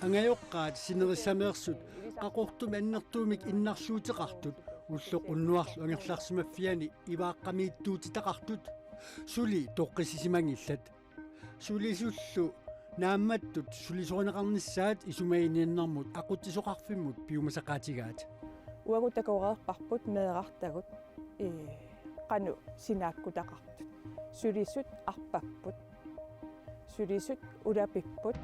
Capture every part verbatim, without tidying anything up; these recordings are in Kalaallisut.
Angajoqqaat sinerissameersut Qaqortumi annertuumik innarluuteqartut ulloq unnuarlu angerlarsimaffiani ivaaqqamiittuutitaqartut suli toqqissisimanngillat. Sulisullu naammattut sulisorineqarnissaat isumaginninnermut aqutsisoqarfimmut piumasaqaatigaat. Uagut takoreerparput meerartagut, ee, qanoq sinaakkutaqartut. Sulisut arpapput. Sulisut ulapipput.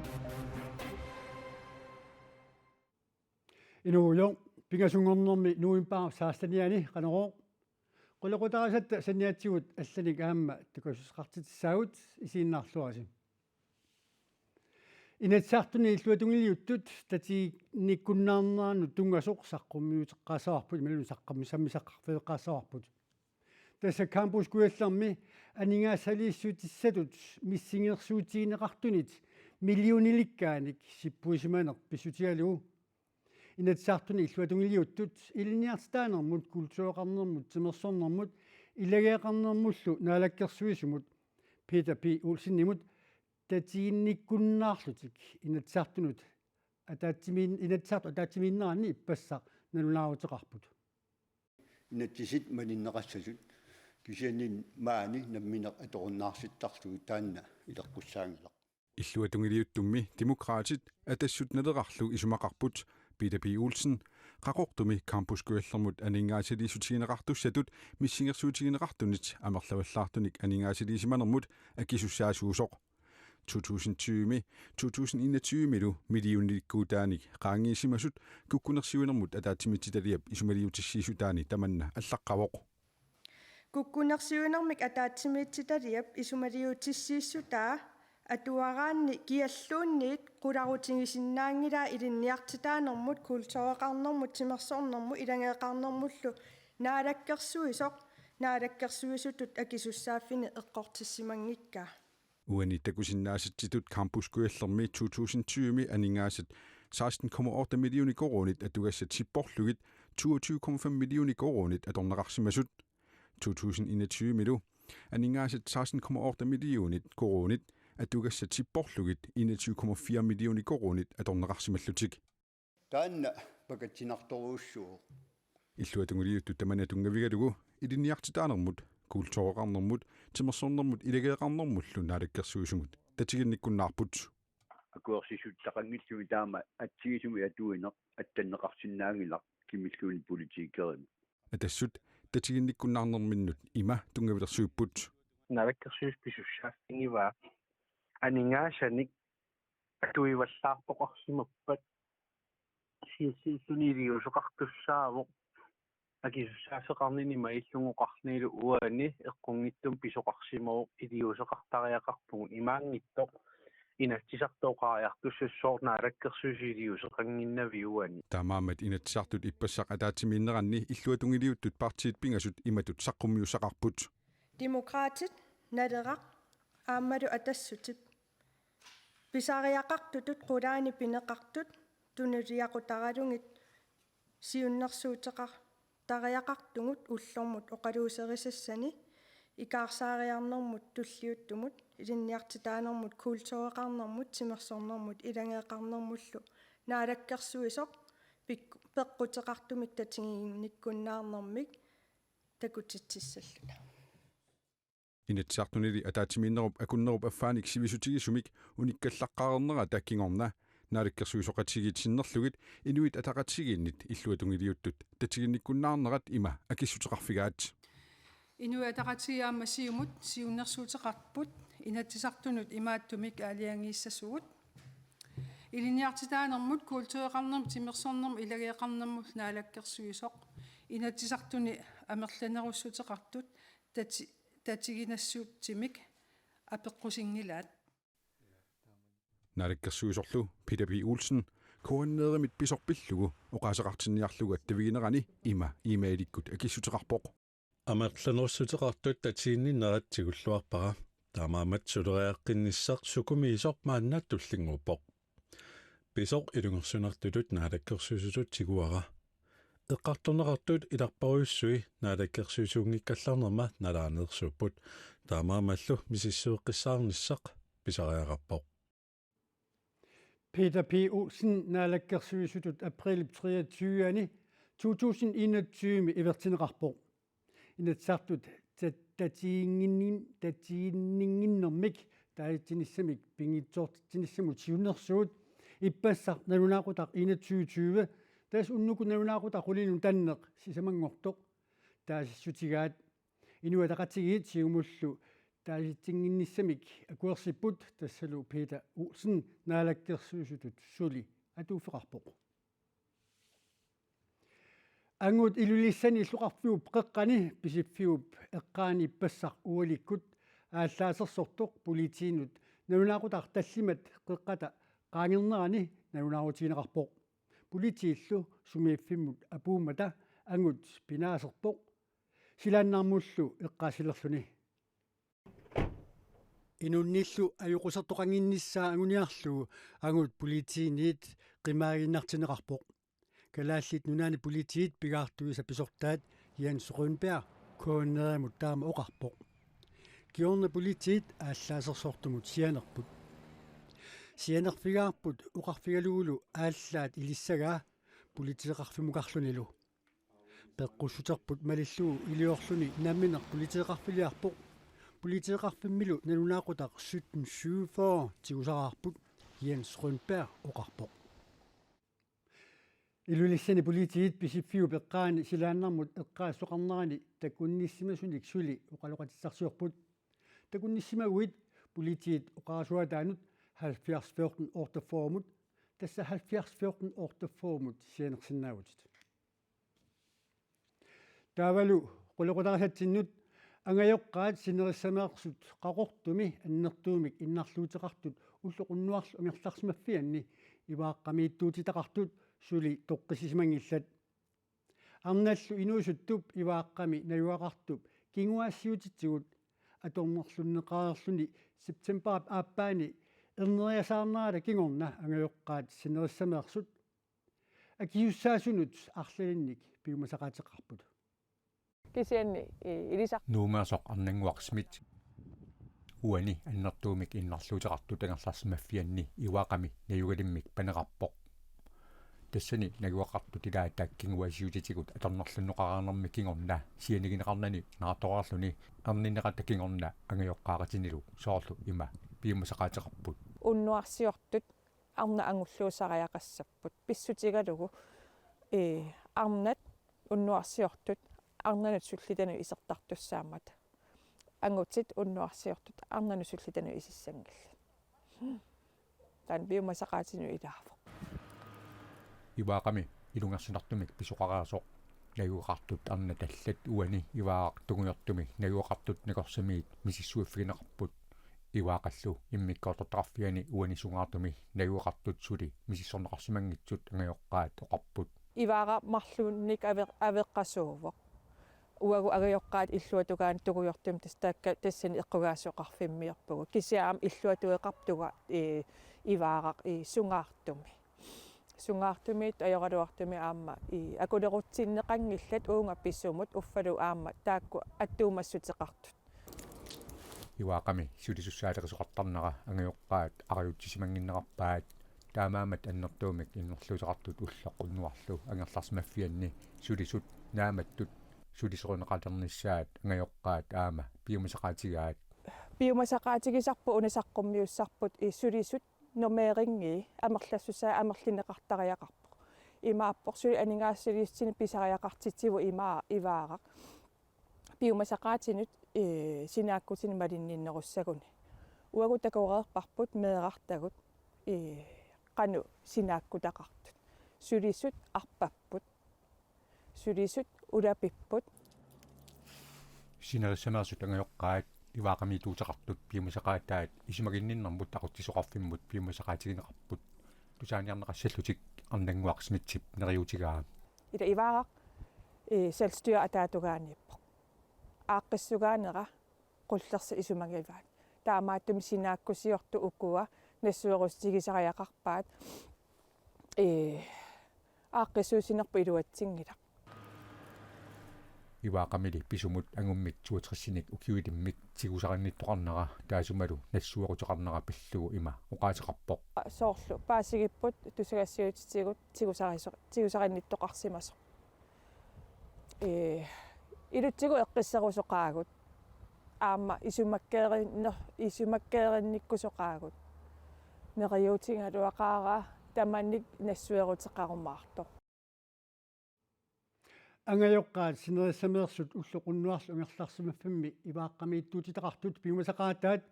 Inuugujoq, pingasunngornermi novembarip sekstenianni Qanorooq. Qulequtarisatta saniatigut allanik aamma takusussuseqartitsissaagut, isiginnaarluarisi. Inatsisartuni illuatungiliuttut tatiginnikkunnaarneranut tunngasoq saqqummiuteqqaassavarput, imaluunniit saqqummi-, sammisaqarfigeqqaassavarput. Tassa Campus Kujallermi aningaasaliissutissatut missingersuutigineqartunit millionilikkaanik sippuisimaneq pissutigalugu. Inatsisartuni illuatungiliuttut ilinniartitaanermut, kultureqarnermut, timersornermut, ilageeqarnermullu naalakkersuisumut Peter P. Olsenimut tatiginnikkunnaarlutik Inatsisartunut ataatsimiin-, Inatsisartut ataatsimiinneranni ippassaq nalunaaruteqarput. Inatsisit malinneqassasut kisianni maani nammineq atorunnaarsittarlugu taanna ileqqussaanngilaq. Illuatungiliuttummi Demokraatit, Atassut Nalerarlu isumaqarput Peter P. Olsen Qaqortumi Campus Kujallermut aningaasaliissutigineqartussatut missingersuutigineqartunit amerlavallaartunik aningaasaliisimanermut akisussaasuusoq. To tusind tyve, to tusind enogtyve-lu millionilikkuutaanik qaangiissimasut kukkunersiuinermut ataatsimiititaliap isumaliutissiissutaani tamanna allaqqavoq. Kukkunersiuinermik ataatsimiititaliap isumaliutissiissutaa atuaraanni kialluunniit qularutigisinnaaginnarpoq ilinniartitaanermut, kultureqarnermut, timersornermut, ilageeqarnermullu naalakkersuisoq naalakkersuisutut akisussaaffiini eqqortissimanngikkaa. Uani takusinnaasatsitut Campus Kujallermi to tusind tyve aningaasat seksten komma otte millioner koruunit atugassat sipporlugit toogtyve komma fem millioner koruunit atorneqarsimasut. To tusind enogtyve-lu aningaasat seksten komma otte millioner koruunit atugassat sipporlugit enogtyve komma fire millioner koruunit atorneqarsimallutik. Taanna pakatsinartorujussuuvoq. Illuatungiliuttut tamanna tunngavigalugu ilinniartitaanermut, kultureqarnermut, timersornermut ilageeqarnermullu naalakkersuisumut tatiginnikkunnaarput. Akuersissuteqanngitsumik taama atsigisumik atuineq attanneqarsinnaanngilaq kimilluunniit politikerimut. Atassut tatiginnikkunnaarnerminnut ima tunngavilersuipput. Naalakkersuisut pisussaaffigivaat aningaasanik atuivallaartoqarsimappat siassiulluni iliuuseqartussaavoq. Akisussaaffeqarnini maillugu oqarnilu uani eqqunngitsumik pisoqarsimavoq iliuuseqartariaqarpugut imaanngitsoq Inatsisartut oqariartussat soorlu naalakkersuisut iliuuseqannginnaviit uani. Taamaammat Inatsisartut ippassaq ataatsimiinneranni illuatungiliuttut partiit pingasut imatut saqqummiussaqarput. Demokraatit, Naleraq aammalu Atassutip pisariaqartutut qulaani pineqartut tunuliaqutaralugit siunnersuuteqartariaqartugut ullormut oqaluuserisassani ikaarsaariarnermut tulliuttumut, ilinniartitaanermut, kultureqarnermut, timersornermut, ilageeqarnermullu naalakkersuisoq pik-, peqquteqartumik tatiginnikkunnaarnermik takutitsissalluta. Inatsisartunili ataatsimiinnerup akunnerup affaanik sivisutigisumik unikkallaqqaarnerata kingorna naalakkersuisooqatigiit sinnerlugit Inuit Ataqatigiinnit illuatungiliuttut tatiginnikkunnaarnerat ima akissuteqarfigaat. Inuit Ataqatigiit aamma Siumut siunnersuuteqarput Inatsisartunut imaattumik aalajangiissasugut. Ilinniartitaanermut, kultureqarnermut, timersornermut, ilageeqarnermut naalakkersuisoq Inatsisartuni amerlanerussuteqartut tati-, tatiginassuutsimik apeqqusinngilaat. Naalakkersuisorlu Peter P. Olsen K N R-imit pisoq pillugu oqaaseqartinniarlugu attaviginerani ima e-mailikkut akissuteqarpoq. Amerlanerussuteqartut tatiginninnerat tigulluarpara. Taamaammat suleriaqqinnissaq sukumiisoq maanna tullinnguuppoq. Pisoq ilungersunartutut naalakkersuisutut tiguara. Eqqartorneqartut ilarparujussui naalakkersuisuunngikkallarnerma nalaaneersuupput. Taamaammallu misissueqqissaarnissaq pisariaqarpoq. Peter P. Olsen Naalakkersuisutut aprilip treogtyve-ani to tusind enogtyve ivertinneqarpoq. Inatsisartut ta-, tatiginnin-, tatiginninnermik taasitsinissamik pinngitsoortitsinissamut siunnersuut ippassaq nalunaaqutaq enogtyve tyve, tassa unnukkut nalunaaqutaq qulinut tanneq sisamanngortoq taasissutigaat. Inuit Ataqatigiit Siumullu taasitsinnginnissamik akuersipput, tassalu Peter Olsen Naalakkersuisutut suli atuuffeqarpoq. Angut Ilulissani illoqarfiup qeqqani Pisiffiup eqqaani ippassaq ualikkut aallaasersortoq politiinut nalunaaqutaq tallimat qeqqata qaangernerani nalunaarutigineqarpoq. Politiillu sumiiffimmut apuummata angut pinaaserpoq silaannarmullu eqqaasilerluni. Inunnillu ajoqusertoqannginnissaa anguniarlugu angut politiinit qimaaginnartinneqarpoq. Kalaallit Nunaanni Politiit pigaartuisa pisortaat Jens Rønberg K N R-imut taama oqarpoq. Kingorna politiit aallaasersortumut sianerput. Sianerfigaarput oqarfigalugulu aallaat ilissagaa politeeqarfimmukarlunilu. Peqqussuterput malillugu iliorluni nammineq politeeqarfiliarpoq. Politeeqarfimmilu nalunaaqutaq sytten syvogfyrre tigusaraarput, Jens Rønberg oqarpoq. Ilulissani politiit Pisiffiup eqqaani silaannarmut eqqaassoqarnerani takunnissimasunik suli oqaloqatissarsiorput. Takunnissimaguit politiit oqarasuaataanut halvfjerds fjorten otteogfyrre-mut, tassa halvfjerds fjorten otteogfyrre-mut sianersinnaavutit. Taavalu qulequtarisatsinnut: Angajoqqaat sinerissameersut Qaqortumi annertuumik innarluuteqartut ulloq unnuarlu angerlarsimaffianni Ivaaqqamiittuutitaqartut suli toqqissisimanngillat. Arnallu inuusuttup Ivaaqqami najugaqartup kinguaassiuutitigut atornerlunneqareerluni septemberip aappaani erneriasaarnerata kingorna angajoqqaat sinerissameersut akisussaasunut arlalinnik piumasaqaateqarput. Kisianni, i-, ilisar- Nuumeersoq Arnannguaq Schmidt. Uani annertuumik innarluuteqartut angerlarsimaffianni Ivaaqqami najugalimmik paneqarpoq. Tassani najugaqartut ilaata kinguaassiuutitigut atornerlunneqareernermi kingorna sianigineqarnani naartoreerluni erninnerata kingorna angajoqqaaqatinilu soorlu ima piumasaqaateqarput. Unnuarsiortut arnat angulluusariaqassapput. Pissutigalugu, ee, arnat unnuarsiortut arnanut sullitanut isertartussaammata. Angutit unnuarsiortut arnanut sullitanut isissanngillat. Taanna piumasaqaatinut ilaavoq. Ivaaqqami ilungersunartumik pisoqareersoq najugaqartut arnat allat uani Ivaaraq tungujortumi najugaqartut nakorsamiit misissuiffigineqarput. Ivaaqqallu immikkoortortaqarfiani uani sungaartumi najugaqartut suli misissorneqarsimanngitsut angajoqqaat oqarput. Ivaaraq marluunnik ave-, aveqqasuuvoq. Uagut angajoqqaat illuatungaani tungujortumi tas-, taakku tassani eqqugaasioqarfimmiorpugut. Kisianni aamma illuatungaqarpugut, ee, Ivaaraq, ee, sungaartumi. Sungaartumiit ajoraluartumik aamma, ii, akulerutsinneqanngillat uunga pisumut uffalu aamma taakku attuumassuteqartut. Ivaaqqami sulisussaalerisoqartarnera angajoqqaat arajutsisimannginnerarpaat, taamaammat annertuumik innarluuteqartut ulloq unnuarlu angerlarsimaffianni sulisut naammattut sulisorineqalernissaat angajoqqaat aamma piumasaqaatigaat. Piumasaqaatigisarput una saqqummiussarput, ii, sulisut normeringi amerlassusaa amerlineqartariaqarpoq. Imaappoq suli aningaasaliissutsinik pisariaqartitsivoq ima Ivaaraq piumasaqaatinut, ee, sinaakkutinik malinninnerussaguni. Uagut takoreerparput meerartagut, ee, qanoq sinaakkutaqartut. Sulisut arpapput. Sulisut ulapipput. Sinerissameersut angajoqqaat Ivaaqqamiittuuteqartut piumasaqaataat isumaginninnermut aqutsisoqarfimmut piumasaqaatigineqarput. Tusaaniarneqassallutik Arnannguaq Schmidtip neriuutigaa. Ila Ivaaraq, ee, selvstyre ataatungaaniippoq. Aaqqissugaanera qullersat isumagivaat. Taamaattumik sinaakkusiortut ukua nassuerutigisariaqarpaat, ee, aaqqissuussinerput iluatsinngilaq. Ivaaqamili pisumut angummik toogtresinik ukiulimmik tigusarinnittoqarnera taassumalu nassueruteqarnera pillugu ima oqaaseqarpoq. Soorlu paasigipput tusagassiuutitigut tigusariso-, tigusarinnittoqarsimasoq. Ee, ilutsigut eqqisserusoqaagut. Aamma isumakkeerinner-, isumakkeerinnikkusoqaagut. Neriuutigaluaqaara tamanit nassueruteqarumaartoq. Angajoqqaat sinerissameersut ulloq unnuarlu angerlarsimaffimmi Ivaaqqamiittuutitaqartut piumasaqaataat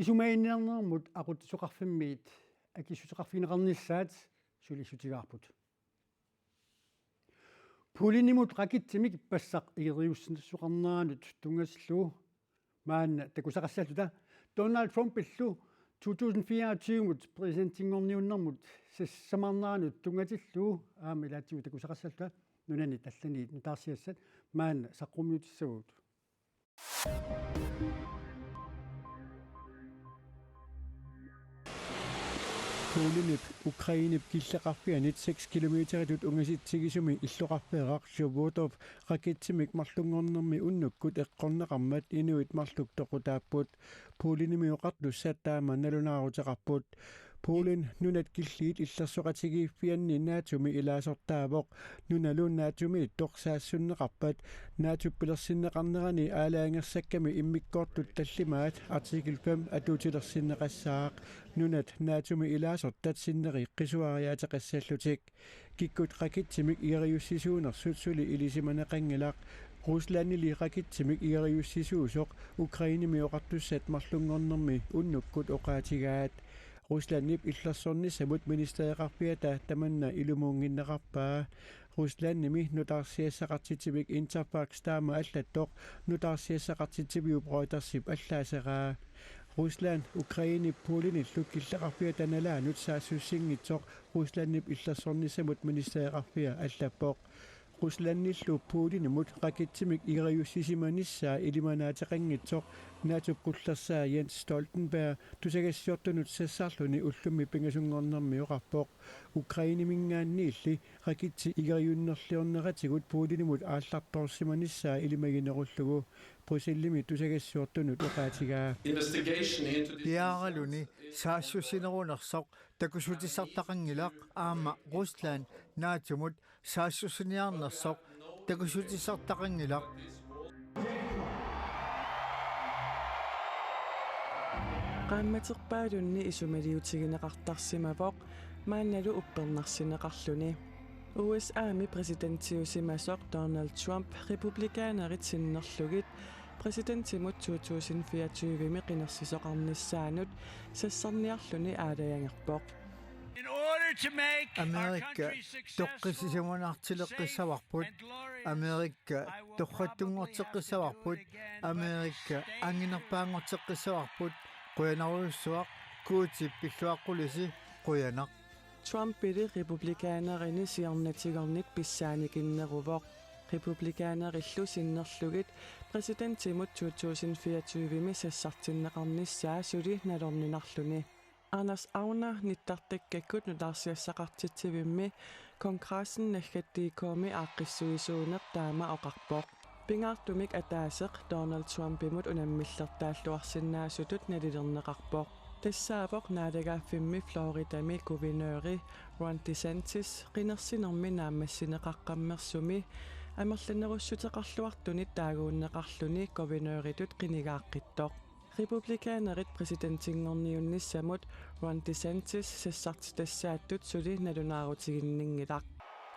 isumaginninnermut aqutsisoqarfimmiit akissuteqarfigineqarnissaat sulissutigaarput. Polenimut raketsimik ippassaq igeriussinneqarneranut tunngatillugu maanna takusaqassalluta. Donald Trumpillu to tusind fireogtyve-mut præsidentinngorniunnermut sassamaarneranut tunngatillugu aamma ilaatigut takusaqassalluta nunanit allaniit nutaarsiassat maanna saqqummiutissavagut. Polenip Ukrainep killeqarfianit seks kilometeritut ungasitsigisumi illoqarfeeraq Zhovotov raketsimik marlunngornermi unnukkut eqqorneqarmat inuit marluk toqutaapput. Polenimi oqartussat taama nalunaaruteqarput. Polen nunat killiit illersoqatigiiffianni NATO-mi ilaasortaavoq. Nunalu NATO-miittoq saassunneqarpat NATO pilersinneqarnerani aalajangersakkami immikkoortut tallimaat artikel fem atuutilersinneqassaaq. Nunat NATO-mi ilaasortat sinneri qisuariaateqassallutik. Kikkut raketsimik igeriussisuunersut suli ilisimaneqanngilaq. Ruslandili raketsimik igeriussisuusoq Ukrainemi oqartussat marlunngornermi unnukkut oqaatigaat. Ruslandip illersornissamut ministereqarfiata tamanna ilumuunnginneqarpaa. Ruslandimi nutaarsiassaqartitsivik Interfax taama allattoq nutaarsiassaqartitsiviup Reutersip allaaseraa. Rusland Ukrainep Polenillu killeqarfiata nalaanut saassussinngitsoq Ruslandip illersornissamut ministereqarfia allappoq. Ruslandillu Polenimut raketsimik igeriussisimanissaa ilimanaateqanngitsoq NATO-p qullersaa Jens Stoltenberg tusagassiortunut sassarluni ullummi pingasunngornermi oqarpoq. Ukraineminngaanniilli raketsi igeriunnerliorneratigut Polenimut aallartoorsimanissaa ilimaginerullugu Bruxellesimi tusagassiortunut oqaatigaa. Investigation into this Piaaraluni saassussinerunersoq takussutissartaqanngilaq aamma Rusland NATO-mut saassussiniarnersoq takussutissartaqanngilaq. Qaammaterpaalunni isumaliutigineqartarsimavoq maannalu uppernarsineqarluni. U S A-mi præsidentiusimasoq Donald Trump republikanerit sinnerlugit præsidentimut to tusind fireogtyve-mi qinersisoqarnissaanut sassarniarluni aalajangerpoq. In order to make our Amerika country successful, toqqissisimanartileqqissavarput, safe and glorious, Amerika I will probably have to do it again. Torrattunngorteqqissavarput, Amerika anginerpaanngorteqqissavarput, qujanarujussuaq, Guutip pilluaqqulisi, qujanaq. Trumpili republikanerini siornatigornit pissaanikinneruvoq. Republikanerillu sinnerlugit præsidentimut to tusind fireogtyve-mi sassartinneqarnissaa suli nalorninarluni. Anders Agner nittartakkakkut nutaarsiassaqartitsivimmi kongressen naggattiikkumi aaqqissuisuuneq taama oqarpoq. Pingaartumik ataaseq Donald Trumpimut unammillertaalluarsinnaasutut nalilerneqarpoq. Tassaavoq naalagaaffimmi Floridami guvernøri Ron DeSantis qinersinermi naammassineqaqqammersumi amerlanerussuteqarluartunit taaguunneqarluni guvernøritut qinigaaqqittoq. Republikanerit præsidentinngorniunnissamut Ron DeSantis sassartitassaattut suli nalunaarutiginninngilaq.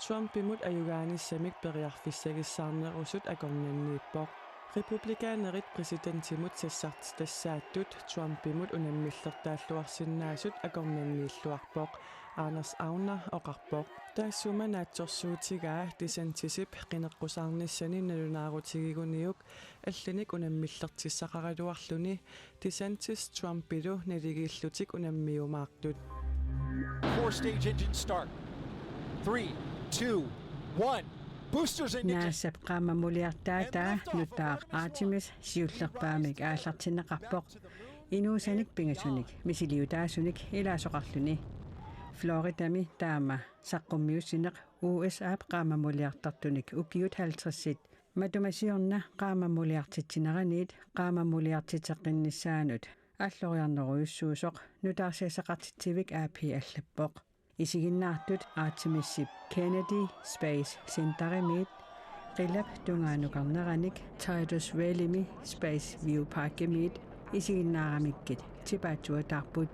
Trumpimut ajugaanissamik periarfissagissaarnerusut akornanniippoq. Republikanerit præsidentimut sassartitassaattut Trumpimut unammillertaalluarsinnaasut akornanniilluarpoq, Anders Agner oqarpoq. Taassuma naatsorsuutigaa DeSantisip qineqqusaarnissani nalunaarutigiguniuk allanik unammillertissaqaraluarluni DeSantis Trumpilu naligiillutik unammiumaartut. Four stage engine start. Three, two, one. Boosters ignition. NASA-p qaammamuliartaataa nutaaq Artemis siullerpaamik aallartinneqarpoq. Inuusanik pingasunik misiliutaasunik ilaasoqarluni. Floridami taama saqqummiussineq U S A-p qaammamuliartartunik ukiut halvtredsit Matuma siorna qaammammuliartitsineraniit qaammammuliartitseqqinnissaanut alloriarnerujussuusoq nutaarsiassaqartitsivik A P allappoq. Isiginnaartut Artemisip Kennedy Space Centerimiit, qilap tungaanukarneranik Titus Wellimi Space View Parkimiit isiginnaaramikkit tipaatsuataarput.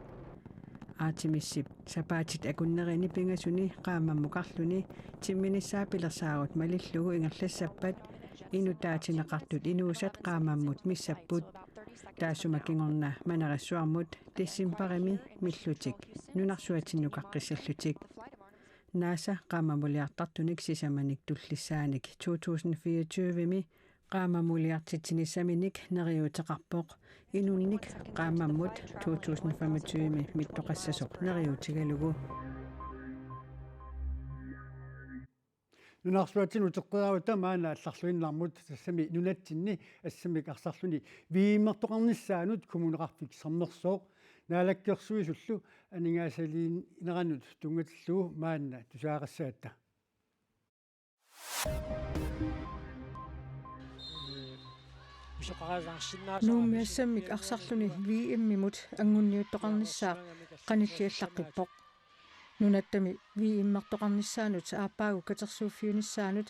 Artemisip sapaatit akunnerini pingasuni qaammammukarluni timminissaa pilersaarut malillugu ingerlassappat inutaatineqartut inuusat qaammammut missapput. Taassuma kingorna Manerassuarmut decembarimi millutik nunarsuatsinnukaqqissallutik. NASA qaammammuliartartunik sisamanik tullissaanik to tusind fireogtyve-mi qaammammuliartitsinissaminik neriuuteqarpoq. Inunnik qaammammut to tusind femogtyve-mi mittoqassasoq neriuutigalugu. Nunarsuatsinni uteqqeeraarutta maanna allarluinnarmut, tassami nunatsinni assammik arsarluni V M-ertoqarnissaanut Kommuneqarfik Sermersooq Naalakkersuisullu aningaasaliinerannut tunngatillugu maanna tusagassagatta. Nuummi assammik arsarluni V M-imut anguniuttoqarnissaa qanilliallaqqippoq. Nunattami V M-ertoqarnissaanut aappaagu katersuuffiunissaanut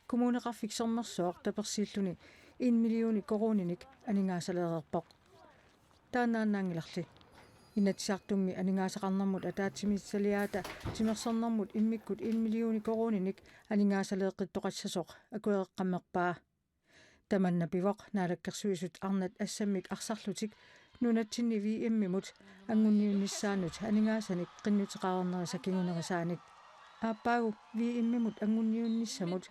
Kommuneqarfik Sermersooq tapersiilluni en millioni koruuninik aningaasaleereerpoq. Taannaannaanngilarli. Inatsisartummi aningaasaqarnermut ataatsimiititaliaata timersornermut immikkut en millioni koruuninik aningaasaleeqqittoqassasoq akuereqqammerpaa. Tamanna pivoq Naalakkersuisut arnat assammik arsarlutik nunatsinni V M-imut anguniunnissaanut aningaasanik qinnuteqareernerisa kingunerisaanik. Aappaagu V M-imut anguniunnissamut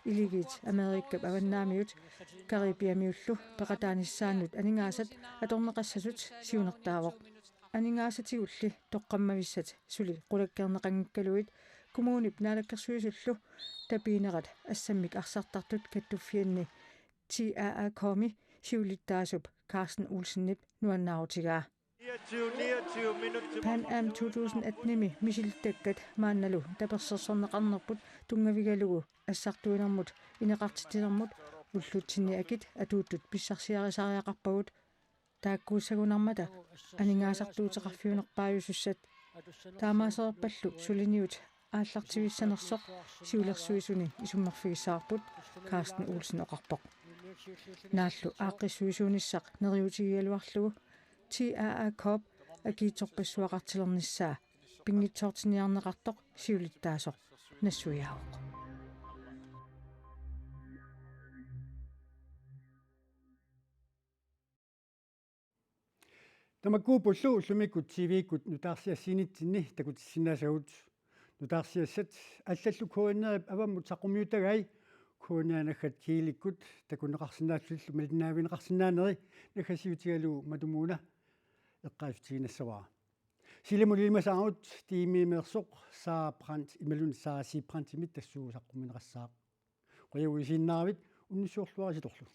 Iligiit Amerikap avannaamiut Caribiamiullu peqataanissaannut aningaasat atorneqassasut siunertaavoq. Aningaasatigulli toqqammavissat suli qulakkeerneqanngikkaluit Kommunip Naalakkersuisullu tapiinerat assammik arsartartut kattuffianni T A A K-mi siulittaasup Carsten Olsenip nuannaarutigaa. Pan Am to tusind atten-imi misilittakkat maannalu tapersersorneqarnerput tunngavigalugu assartuinermut ineqartitsinermut ullutsinni akit atuuttut pissarsiarisariaqarpagut. Taakkuussagunarmata aningaasartuuteqarfiunerpaajusussat. Taamaasereerpallu suliniut aallartivissanersoq siulersuisuni isummerfigissavarput, Carsten Olsen oqarpoq. Naallu aaqqissuisuunissaq neriuutigigaluarlugu T A A K-p akiitsorpassuaqartilernissaa pinngitsoortinniarneqartoq siulittaasoq nassuiaavoq. Tamakkuuppullu ullumikkut T V-kkut nutaarsiassiinitsinni takutissinnaasagut. Nutaarsiassat allallu K N R-ip avammut saqqummiuttagai, K N R-i naggat Kiilikkut takuneqarsinnaallutillu malinnaavigineqarsinnaaneri naggasiutigalugu matumuuna eqqaassutiginassavara. Silamut ilimasaarut tiimiimeersoq Sara Brandt imaluunniit Sara Sibrandtimit tassuugu saqqummiunneqassaaq. Qujanaq isiginnaaravit, unnussiorluarisi torlu.